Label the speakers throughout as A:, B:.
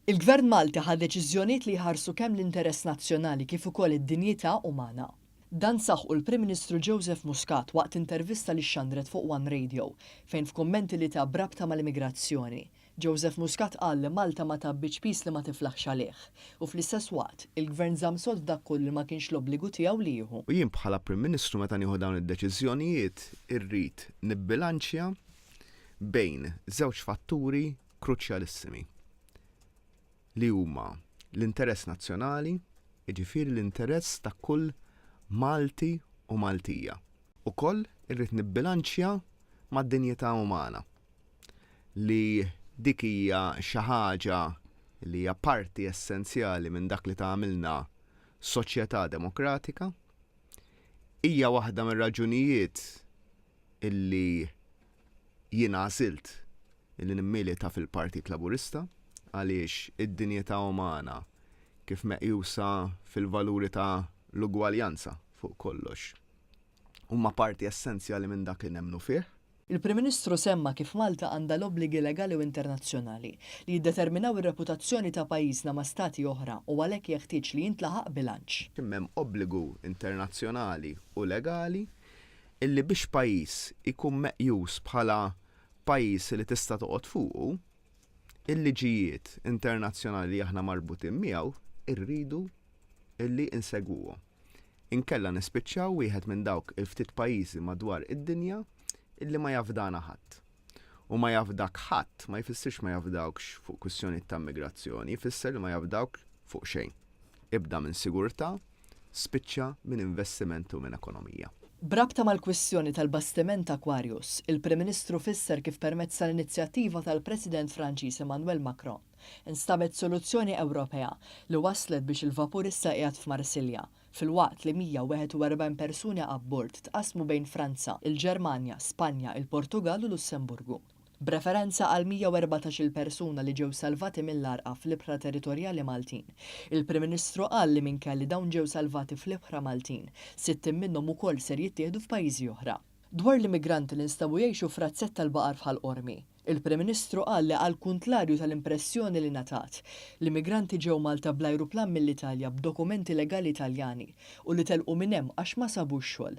A: Il-Gvern Malti ħa deċiżjonijiet li jħarsu kemm l-interess nazzjonali kif ukoll id-dinjità umana. Dan saħqu l-Prim Ministru Joseph Muscat waqt intervista li xxandret fuq One Radio, fejn f'kummenti li ta b'rabta mal-immigrazzjoni, Joseph Muscat qal li Malta ma tgħabbitx piż li ma tiflaħx għalih u fl-istess waqt, il-Gvern żamm sod f'dak kollu li ma kienx l-obbligu tiegħu li jieħu.
B: U jien bħala Prim Ministru meta nieħu dawn id-deċiżjonijiet irrid nibbilanċja bejn żewġ fatturi kruċjalissimi li huma l-interess nazzjonali, jiġifieri l-interess ta' kull Malti u Maltija. Ukoll irrid nibbilanċja mad-dinjità umana li dik hija xi ħaġa li hija parti essenzjali minn dak li tagħmilna soċjetà demokratika. Hija waħda mir-raġunijiet illi jien għażilt illi nimmilita fil-Partit Laburista għaliex id-dinjità umana kif meqjusa fil-valuri ta' l-ugwaljanza fuq kollox huma parti essenzjali minn dak li nemmnu fih.
A: Il-Prim Ministru semma kif Malta għandha l-obbligi legali u internazzjonali li jiddeterminaw ir-reputazzjoni ta' pajjiżna ma' stati oħra u għalhekk jeħtieġ li jintlaħaq bilanċ.
B: Imma hemm obbligu internazzjonali u legali illi biex pajjiż ikun meqjus bħala pajjiż li tista' toqgħod fuqu, il-liġijiet internazzjonali li aħna marbutin miegħu irridu illi insegwuhom. Inkella nispiċċaw wieħed minn dawk il-ftit pajjiżi madwar id-dinja illi ma jafdana ħadd. U ma jafdak ħadd ma jfissirx ma jafdawkx fuq kwistjonijiet ta' immigrazzjoni, jfisser li ma jafdawk fuq xejn. Ibda minn sigurtà, spiċċa minn investiment u minn ekonomija.
A: B'rabta mal-kwistjoni tal-bastiment Aquarius, il-Prim Ministru fisser kif permezz tal-inizjattiva tal-President Franċiż Emmanuel Macron, instabet soluzzjoni Ewropea li wasslet biex il-vapur issa qiegħed f'Marsilja, filwaqt li 141 persuni abbord tqassmu bejn Franza, il-Ġermanja, Spanja, il-Portugall u Lussemburgu. B'referenza għal 114-il persuna li ġew salvati mill-għarqa fl-ibħra territorjali Maltin, il-Prim Ministru qal li minkejja li dawn ġew salvati fl-ibħra Maltin, 60 minnhom ukoll ser jittieħdu f'pajjiżi oħra. Dwar l-immigranti li nstabu jgħixu f'razzett tal-baqar f'Ħal Qormi, il-Prim Ministru qal li għall-kuntlarju tal-impressjoni li ngħatat, l-immigranti ġew Malta bl-ajruplan mill-Italja b'dokumenti legali Taljani u li telqu minn hemm għax ma sabux xogħol.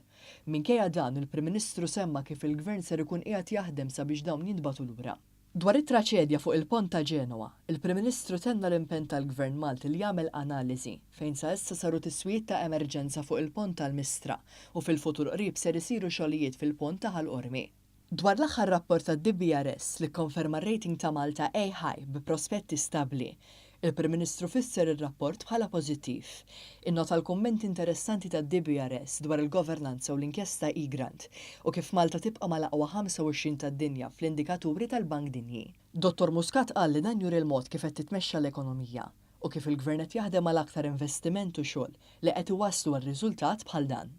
A: Minkejja dan, il-Prim Ministru semma kif il-Gvern ser ikun qiegħed jaħdem sabiex dawn jintbagħtu lura. Dwar it-traċedja fuq il-pont ta' Genoa, il-Prim Ministru tenna l-impenn tal-Gvern Malti li jagħmel analiżi fejn sa issa saru tiswijiet ta' emerġenza fuq il-pont tal-Mistra u fil-futur qrib ser isiru xogħlijiet fil-pont ta' Ħal Qormi. Dwar l-aħħar rapport tad-DBRS li kkonferma r-rating ta' Malta A High bi prospetti stabbli, il-Prim Ministru fisser ir-rapport bħala pożittiv. Innota l-kummenti interessanti tad-DBRS dwar il-governanza u l-inkjesta Egrant u kif Malta tibqa' mal-aqwa 25 tad-dinja fl-indikaturi tal-Bank Dinji. Dottor Muscat qal li dan juri l-mod kif qed titmexxa l-ekonomija u kif il-Gvern qed jaħdem għal aktar investiment u xogħol li qed iwasslu għal riżultat bħal dan.